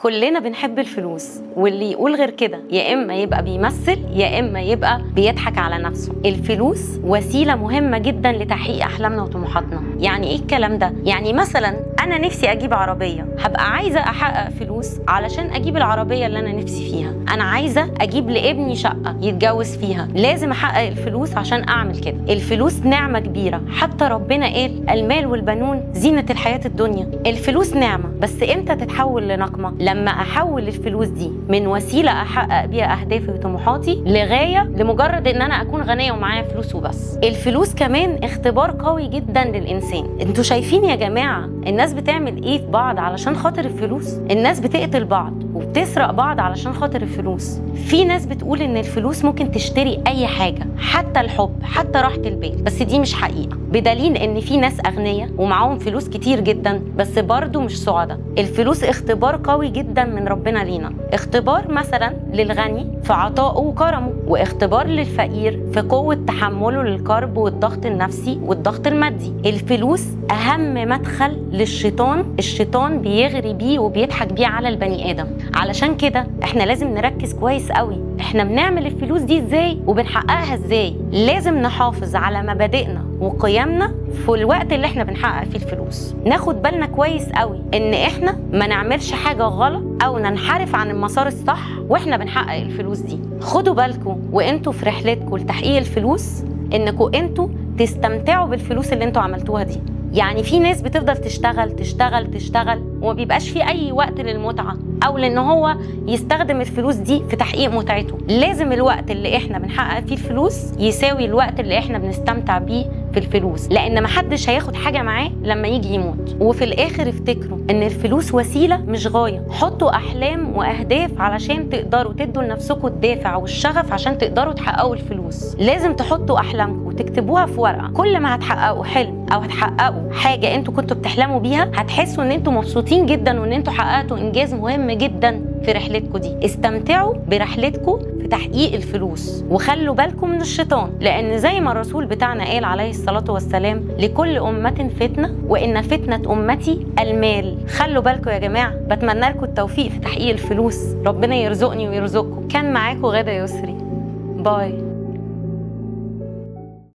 كلنا بنحب الفلوس، واللي يقول غير كده يا إما يبقى بيمثل يا إما يبقى بيضحك على نفسه. الفلوس وسيلة مهمة جدا لتحقيق أحلامنا وطموحاتنا. يعني إيه الكلام ده؟ يعني مثلا أنا نفسي أجيب عربية، هبقى عايزة أحقق فلوس علشان أجيب العربية اللي أنا نفسي فيها. أنا عايزة أجيب لابني شقة يتجوز فيها، لازم أحقق الفلوس عشان أعمل كده. الفلوس نعمة كبيرة، حتى ربنا قال المال والبنون زينة الحياة الدنيا. الفلوس نعمة، بس إمتى تتحول لنقمة؟ لما أحول الفلوس دي من وسيلة أحقق بيها أهدافي وطموحاتي لغاية لمجرد إن أنا أكون غنية ومعايا فلوس وبس. الفلوس كمان اختبار قوي جدا للإنسان. انتوا شايفين يا جماعة الناس بتعمل إيه في بعض علشان خاطر الفلوس؟ الناس بتقتل بعض وبتسرق بعض علشان خاطر الفلوس. في ناس بتقول إن الفلوس ممكن تشتري أي حاجة، حتى الحب، حتى راحة البال، بس دي مش حقيقة، بدليل إن في ناس أغنياء ومعاهم فلوس كتير جدا بس برضو مش سعداء. الفلوس اختبار قوي جدا من ربنا لينا، اختبار مثلا للغني في عطائه وكرمه، واختبار للفقير في قوة تحمله للكرب والضغط النفسي والضغط المادي. الفلوس أهم مدخل للشيطان، الشيطان بيغري بيه وبيضحك بيه على البني آدم. علشان كده احنا لازم نركز كويس قوي احنا بنعمل الفلوس دي ازاي وبنحققها ازاي. لازم نحافظ على مبادئنا وقيمنا في الوقت اللي احنا بنحقق فيه الفلوس. ناخد بالنا كويس قوي ان احنا ما نعملش حاجة غلط او ننحرف عن المسار الصح واحنا بنحقق الفلوس دي. خدوا بالكم وانتوا في رحلتكم لتحقيق الفلوس انكم انتوا تستمتعوا بالفلوس اللي انتوا عملتوها دي. يعني في ناس بتفضل تشتغل تشتغل تشتغل وما بيبقاش في اي وقت للمتعه او لان هو يستخدم الفلوس دي في تحقيق متعته. لازم الوقت اللي احنا بنحقق فيه الفلوس يساوي الوقت اللي احنا بنستمتع بيه في الفلوس، لان محدش هياخد حاجة معاه لما يجي يموت. وفي الاخر افتكروا ان الفلوس وسيلة مش غاية. حطوا احلام واهداف علشان تقدروا تدوا لنفسكم الدافع والشغف عشان تقدروا تحققوا الفلوس. لازم تحطوا احلامكم وتكتبوها في ورقة. كل ما هتحققوا حلم او هتحققوا حاجة انتوا كنتوا بتحلموا بيها هتحسوا ان انتوا مبسوطين جدا وان انتوا حققتوا انجاز مهم جدا في رحلتكم دي. استمتعوا برحلتكم في تحقيق الفلوس، وخلوا بالكم من الشيطان، لان زي ما الرسول بتاعنا قال عليه الصلاة والسلام لكل أمة فتنة وإن فتنة أمتي المال. خلوا بالكم يا جماعة. بتمنى لكم التوفيق في تحقيق الفلوس، ربنا يرزقني ويرزقكم. كان معاكم غادة يسري، باي.